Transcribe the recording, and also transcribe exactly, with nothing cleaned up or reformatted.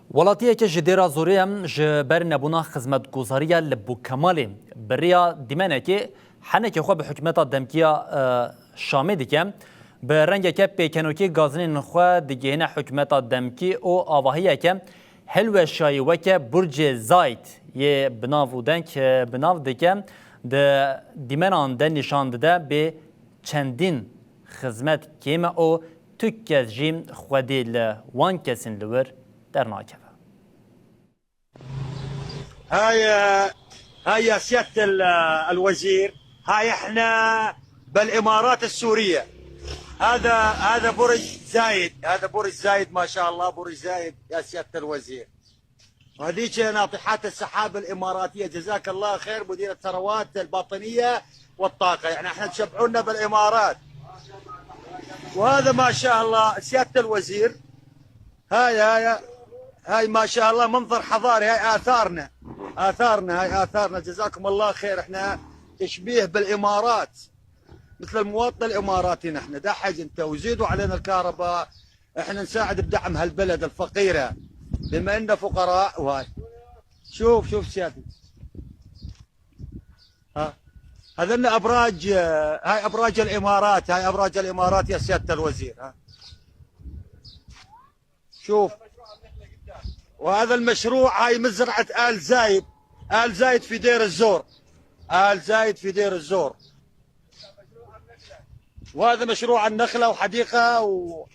Welatiyeke ji dêra zorê em ji ber nebûna xizmetguzariya li Bûkemalê bi rêya dîmenekê henekê xwe bi hikûmeta demkî ya, e, Şamê dike. Bi rengeke pêkenokê gazinên xwe digihîne hikûmeta demkî û avahiyeke hilweşiyayî weke Burcê Zayt yê bi nav û deng, e, bi nav dike, di dîmenan de nîşan dide bê çendîn xizmet kêm e û tu kes jî xwedî li wan kesên li wir dernakeve. هاي هاي يا سيادة ال- الوزير، هاي احنا بالإمارات السورية. هذا هذا برج زايد، هذا برج زايد ما شاء الله، برج زايد يا سيادة الوزير. وهذيك ناطحات السحاب الإماراتية، جزاك الله خير مدير الثروات الباطنية والطاقة، يعني احنا تشبعونا بالإمارات. وهذا ما شاء الله سيادة الوزير، هاي هاي هاي ما شاء الله منظر حضاري، هاي آثارنا، آثارنا، هاي آثارنا، جزاكم الله خير. احنا تشبيه بالإمارات، مثل المواطن الإماراتي نحن، دحج انت وزيدوا علينا الكهرباء، احنا نساعد بدعم هالبلد الفقيرة بما إننا فقراء. وهاي شوف، شوف سيادتي، ها، هذن أبراج، آه، هاي أبراج الإمارات، هاي أبراج الإمارات يا سيادة الوزير، ها. شوف، وهذا المشروع، هاي مزرعة آل زايد، آل زايد في دير الزور، آل زايد في دير الزور. وهذا مشروع النخلة وحديقة و-